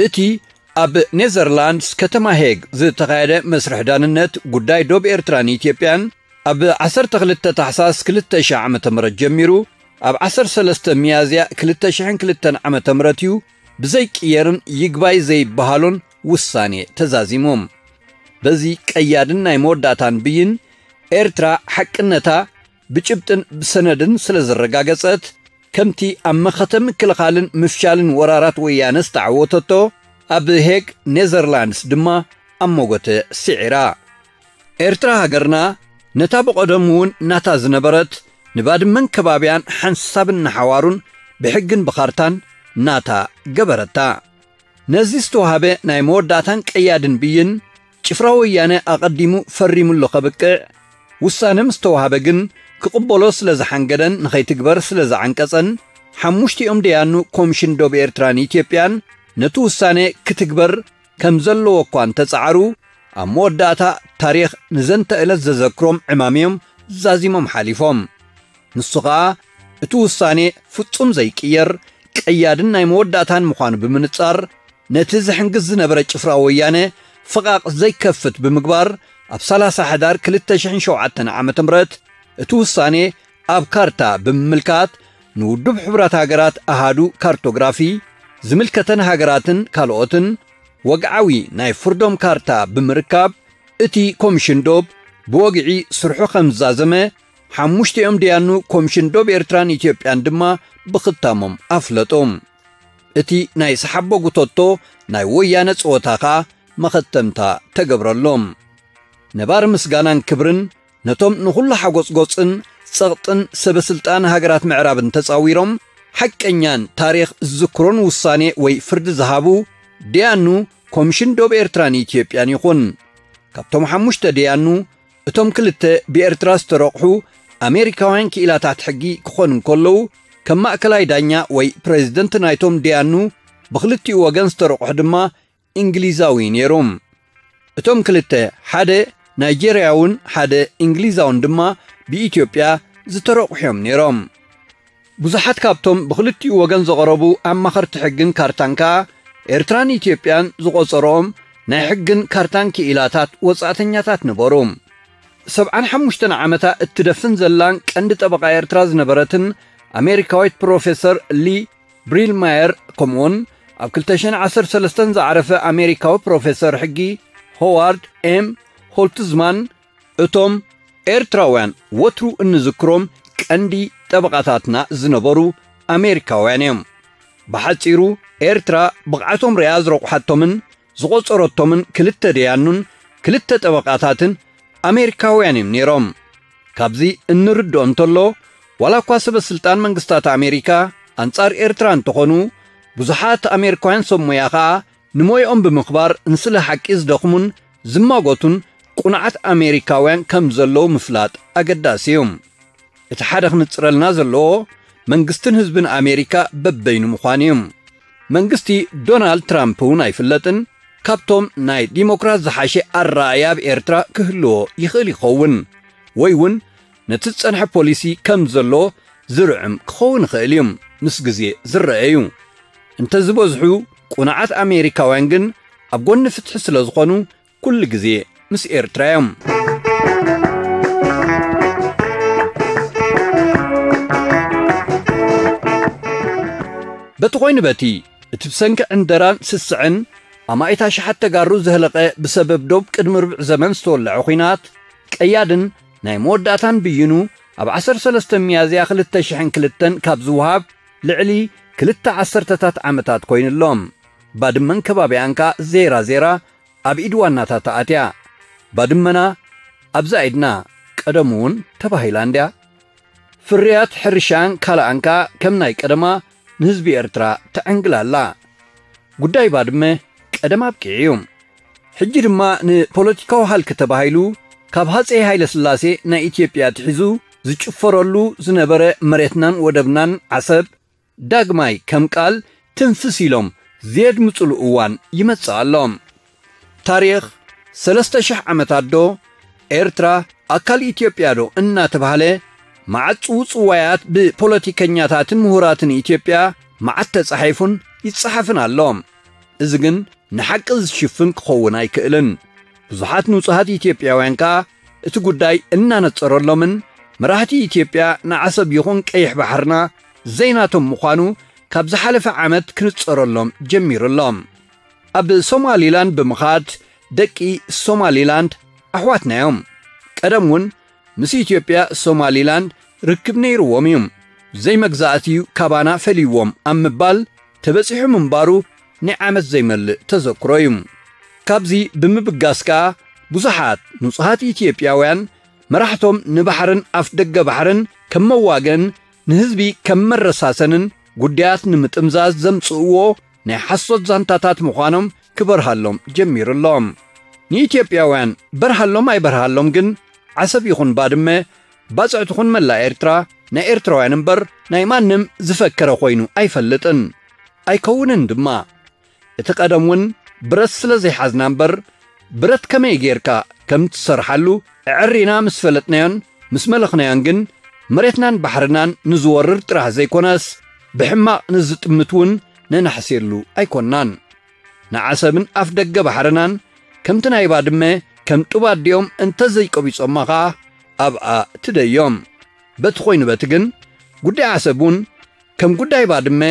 እቲ ኣብ ኔዘርላንድስ ከተማ ሄግ ዝተኻየደ መስርሕ ዳንነት ጉዳይ ዶብ ኤርትራን ኢትዮጵያን ኣብ ዓሰርተ ክልተ ታሕሳስ ክልተ ሺሕ ዓመተ ምህረት ጀሚሩ ኣብ ዓሰርተ ሰለስተ ሚያዝያ ክልተ ሽሕን ክልተን ዓመተ ምህረት እዩ ብዘይቅየርን ይግባይ ዘይበሃሎን ውሳኔ ተዛዚሙ። በዚ ቀያድን ናይ መወዳእታን ብይን ኤርትራ ሓቅነታ ብጭብጥን ብሰነድን ስለ ዘረጋገጸት፣ ከምቲ ኣብ መኸተ ምክልኻልን ምፍሻልን ወራራት ወያነ ዝተዓወተቶ፣ ኣብ ሄግ ኔዘርላንድስ ድማ ኣብ መጎተ ስዒራ። ኤርትራ ሃገርና ነታ ብቐደሙ እውን ናታ ዝነበረት ንባድመን ከባቢያን ሓንሳብን ንሓዋሩን ብሕግን ብኻርታን ናታ ገበረታ። ነዚ ዝተዋህበ ናይ መወዳእታን ቀያድን ብይን ጭፍራ ወያነ ኣቐዲሙ ፈሪሙሉ ከብቅዕ፣ ውሳነ ምስ ተዋህበ ግን ክቕበሎ ስለ ዝሓንገደን ንኸይትግበር ስለ ዝዓንቀጸን፣ ሓሙሽቲኦም ደያኑ ኮምሽን ዶብ ኤርትራን ኢትዮጵያን ነቲ ውሳነ ክትግበር ከም ዘለዎ እኳ እንተጸዓሩ፣ ኣብ መወዳእታ ታሪኽ ንዘንተ ዕለት ዘዘክሮም ዕማም እዮም ዛዚሞም ሓሊፎም። ንሱ ኸኣ እቲ ውሳኔ ፍጹም ዘይቅየር፣ ቀያድን ናይ መወዳእታን ምዃኑ ብምንጻር፣ ነቲ ዝሕንግዝ ዝነበረ ጭፍራ ወያነ ፍቓቕ ዘይከፍት ብምግባር፣ ኣብ ሰላሳ ሕዳር ክልተ ሽሕን ሸውዓተን ዓመተ ምህረት እቲ ውሳኔ ኣብ ካርታ ብምምልካት፣ ንውድብ ሕቡራት ሃገራት ኣሃዱ ካርቶግራፊ፣ ዝምልከተን ሃገራትን ካልኦትን ወግዓዊ ናይ ፍርዶም ካርታ ብምርካብ፣ እቲ ኮምሽን ዶብ ብወግዒ ስርሑ ከም ዝዛዘመ፣ ሓሙሽቲኦም ደያኑ ኮምሽን ዶብ ኤርትራን ኢትዮጵያን ድማ ብኽታሞም ኣፍለጡ። እቲ ናይ ሰሓቦ ጉቶቶ ናይ ወያነ ጸወታ ኸኣ መኸተምታ ተገብረሎም። ነባሪ ምስጋናን ክብርን ነቶም ንኹሉ ሓጎጽጎጽን ጸቕጥን ሰበ ስልጣን ሃገራት ምዕራብን ተጻዊሮም፣ ሓቀኛን ታሪኽ ዝዝክሮን ውሳኔ ወይ ፍርዲ ዝሃቡ ደያኑ ኮምሽን ዶብ ኤርትራን ኢትዮጵያን ይኹን። ካብቶም ሓሙሽተ ደያኑ፣ እቶም ክልተ ብኤርትራ ዝተረቑሑ ኣሜሪካውያን ክኢላታት ሕጊ ክኾኑ እንከለዉ፣ ከም ማእከላይ ዳኛ ወይ ፕሬዚደንት ናይቶም ደያኑ ብኽልቲኡ ወገን ዝተረቑሑ ድማ እንግሊዛዊ ነይሩ። እቶም ክልተ፣ ሓደ ናይጄርያውን ሓደ እንግሊዛውን ድማ ብኢትዮጵያ ዝተረቑሑ እዮም ነይሮም። ብዙሓት ካብቶም ብኽልቲኡ ወገን ዝቐረቡ ኣማኸርቲ ሕግን ካርታን ከኣ ኤርትራን ኢትዮጵያን ዝቖጸርኦም ናይ ሕግን ካርታን ክኢላታት ወጻእተኛታት ነበሩ። ሰብዓን ሓሙሽተን ዓመታ እትደፍን ዘላን ቀንዲ ጠበቓ ኤርትራ ዝነበረትን ኣሜሪካዊት ፕሮፌሰር ሊ ብሪልማየር፣ ከምኡውን ኣብ ክልተ ሽሕን ዓሰርተ ሰለስተን ዝዓረፈ ኣሜሪካዊ ፕሮፌሰር ሕጊ ሆዋርድ ኤም ሆልትዝማን፣ እቶም ኤርትራውያን ወትሩ እንዝክሮም ቀንዲ ጠበቓታትና ዝነበሩ ኣሜሪካውያን እዮም። ብሓጺሩ፣ ኤርትራ ብቕዓቶም ርኣ ዝረቑሓቶምን ዝቖጸረቶምን ክልተ ደያኑን ክልተ ጠበቓታትን ኣሜሪካውያን እዮም ነይሮም። ካብዚ እንርድኦ እንተሎ፣ ዋላ እኳ ሰበ ስልጣን መንግስታት ኣሜሪካ ኣንጻር ኤርትራ እንተኾኑ፣ ብዙሓት ኣሜሪካውያን ሰብ ሞያ ኸኣ ንሞይኦም ብምኽባር ንስለ ሓቂ ዝደኽሙን ዝማጎቱን ቁኑዓት ኣሜሪካውያን ከም ዘለዉ ምፍላጥ ኣገዳሲ እዩ። እቲ ሓደ ክንጽረልና ዘለዎ መንግስትን ህዝብን ኣሜሪካ በበይኑ ምዃኑ እዩ። መንግስቲ ዶናልድ ትራምፕ እውን ኣይፍለጥን። ካብቶም ናይ ዲሞክራት ዝሓሸ ኣረኣእያ ኣብ ኤርትራ ክህልዎ ይኽእል ይኸውን፣ ወይ እውን ነቲ ዝጸንሐ ፖሊሲ ከም ዘሎ ዝርዕም ክኸውን ይኽእል እዩ፣ ምስ ግዜ ዝረአ እዩ። እንተዝበዝሑ ቁኑዓት ኣሜሪካውያን ግን ኣብ ጎኒ ፍትሒ ስለ ዝኾኑ ኩሉ ግዜ ምስ ኤርትራ እዮም። በቲ ኮይኑ በቲ፣ እቲ ብሰንኪ ዕንደራን ስስዕን ኣማኢት ኣሽሓት ተጋሩ ዘህለቐ ብሰበብ ዶብ ቅድሚ ርብዒ ዘመን ዝተወልዐ ኲናት፣ ቀያድን ናይ መወዳእታን ብይኑ ኣብ ዓሰርተ ሰለስተ ሚያዝያ ክልተ ሽሕን ክልተን ካብ ዝወሃብ ልዕሊ ክልተ ዓሰርተታት ዓመታት ኮይኑ ኣሎ። ባድመን ከባቢኣን ከኣ ዜራ ዜራ ኣብ ኢድ ዋናታታ ኣትያ። ባድመና ኣብዛ ኢድና ቀደሙ እውን ተባሂላ እንድያ። ፍርያት ሕርሻን ካልኣን ከኣ ከም ናይ ቀደማ ንህዝቢ ኤርትራ ተዐንግላ ኣላ። ጉዳይ ባድመ ቀደም ኣብቂዑ እዩ። ሕጂ ድማ ንፖለቲካዊ ሃልኪ ተባሂሉ ካብ ሃጸይ ሃይለ ስላሴ ናይ ኢትዮጵያ ኣትሒዙ ዝጭፈረሉ ዝነበረ መሬትናን ወደብናን ዓሰብ ዳግማይ ከም ቃል ትንፍስ ኢሎም ዘየድምጹሉ እዋን ይመጽእ ኣሎ። ታሪኽ ሰለስተ ሽሕ ዓመታት ዶ ኤርትራ ኣካል ኢትዮጵያ ዶ እናተባህለ መዓት ጽውጽዋያት ብፖለቲከኛታትን ምሁራትን ኢትዮጵያ መዓት ተጻሒፉን ይጸሓፍን ኣሎ። እዚ ግን ንሓቂ ዝሽፍን ክኸውን ኣይክእልን። ብዙሓት ንጹሃት ኢትዮጵያውያን ከኣ እቲ ጉዳይ እናነጸረሎምን መራሕቲ ኢትዮጵያ ንዓሰብ ይኹን ቀይሕ ባሕርና ዘይናቶም ምዃኑ ካብ ዝሓለፈ ዓመት ክንጸረሎም ጀሚሩ ኣሎ። ኣብ ሶማሊላንድ ብምኻድ ደቂ ሶማሊላንድ ኣሕዋትናዮም። ቀደም እውን ምስ ኢትዮጵያ ሶማሊላንድ ርክብ ነይርዎም እዩ። ዘይመግዛእቲ እዩ ካባና ፈልይዎም ኣብ ምባል ተበጺሑ ምንባሩ ናይ ዓመት ዘይመልእ ተዘክሮ እዩ። ካብዚ ብምብጋስ ከኣ ብዙሓት ንጹሃት ኢትዮጵያውያን መራሕቶም ንባሕርን ኣፍ ደገ ባሕርን ከም መዋገን ንህዝቢ ከም መረሳሰንን ጉዳያት ንምጥምዛዝ ዘምጽእዎ ናይ ሓሶት ዛንታታት ምዃኖም ክበርሃሎም ጀሚሩ ኣሎ። ንኢትዮጵያውያን በርሃሎም ኣይበርሃሎም ግን ዓሰብ ይኹን ባድመ፣ ባጽዕ ትኹን መላእ ኤርትራ ናይ ኤርትራውያን እምበር ናይ ማንም ዝፈከረ ኮይኑ ኣይፈልጥን። ኣይከውንን ድማ። እቲ ቀደም እውን ብረት ስለ ዘይሓዝና እምበር፣ ብረት ከመይ ጌርካ ከም ትሰርሓሉ ኣዐሪና ምስ ፈለጥናዮን ምስ መለኽናዮን ግን፣ መሬትናን ባሕርናን ንዝወርር ጥራሕ ዘይኮነስ፣ ብሕማቕ ንዝጥምት እውን ነናሕስየሉ ኣይኮንናን። ንዓሰብን ኣፍ ደገ ባሕርናን ከምቲ ናይ ባድመ ከም ጡብ ኣዲኦም እንተ ዘይቀቢጾማ ኸኣ ኣብኣ ትደዮም። በቲ ኮይኑ በቲ ግን፣ ጉዳይ ዓሰብ እውን ከም ጉዳይ ባድመ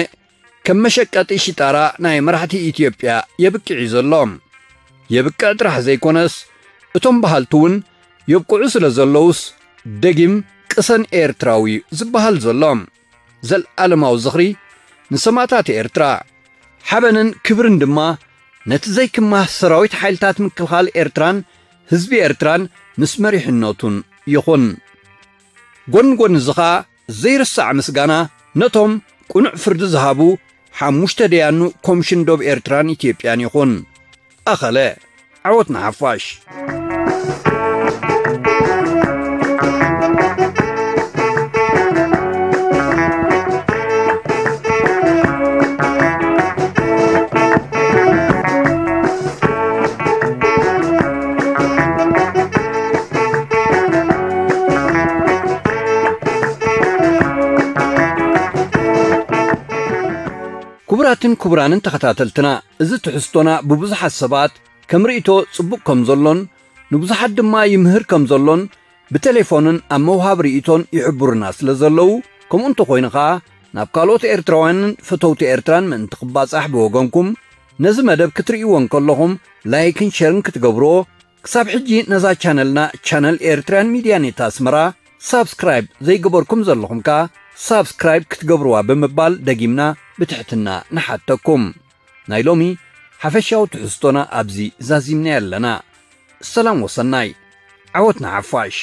ከም መሸቀጢ ሽጣራ ናይ መራሕቲ ኢትዮጵያ የብቅዕ እዩ ዘሎ። የብቅዕ ጥራሕ ዘይኮነስ፣ እቶም በሃልቲ እውን የብቅዑ ስለ ዘለዉስ፣ ደጊም ቅሰን ኤርትራዊ እዩ ዝበሃል ዘሎ። ዘልኣለማዊ ዝኽሪ ንሰማእታት ኤርትራ። ሓበንን ክብርን ድማ ነቲ ዘይክማህ ሰራዊት ሓይልታት ምክልኻል ኤርትራን ህዝቢ ኤርትራን ምስ መሪሕነቱን ይኹን። ጎን ጎን እዚ ኸኣ ዘይርሳዕ ምስጋና ነቶም ቅኑዕ ፍርዲ ዝሃቡ ሓሙሽተ ደያኑ ኮምሽን ዶብ ኤርትራን ኢትዮጵያን ይኹን። ኣኸለ፣ ዓወት ንሓፋሽ። ክቡራትን ክቡራንን ተኸታተልትና፣ እዚ ትሕዝቶና ብብዙሓት ሰባት ከም ርእይቶ ጽቡቕ ከም ዘሎን ንብዙሓት ድማ ይምህር ከም ዘሎን ብቴሌፎንን ኣብ መውሃብ ርእይቶን ይሕብሩና ስለ ዘለዉ፣ ከምኡ እንተኾይኑ ኸኣ ናብ ካልኦት ኤርትራውያንን ፈተውቲ ኤርትራን ምእንቲ ክባጻሕ ብወገንኩም ነዚ መደብ ክትርእይዎ እንከለኹም ላይክን ሸርን ክትገብርዎ፣ ክሳብ ሕጂ ነዛ ቻነልና ቻነል ኤርትራያን ሚድያ ኔት ኣስመራ ሳብስክራይብ ዘይገበርኩም ዘለኹም ከኣ ሳብስክራይብ ክትገብርዋ ብምባል ደጊምና ብትሕትና ንሓተኩም። ናይ ሎሚ ሓፈሻዊ ትሕዝቶና ኣብዚ ዛዚምና ኣለና። ሰላም ወሰናይ። ዓወት ንሓፋሽ።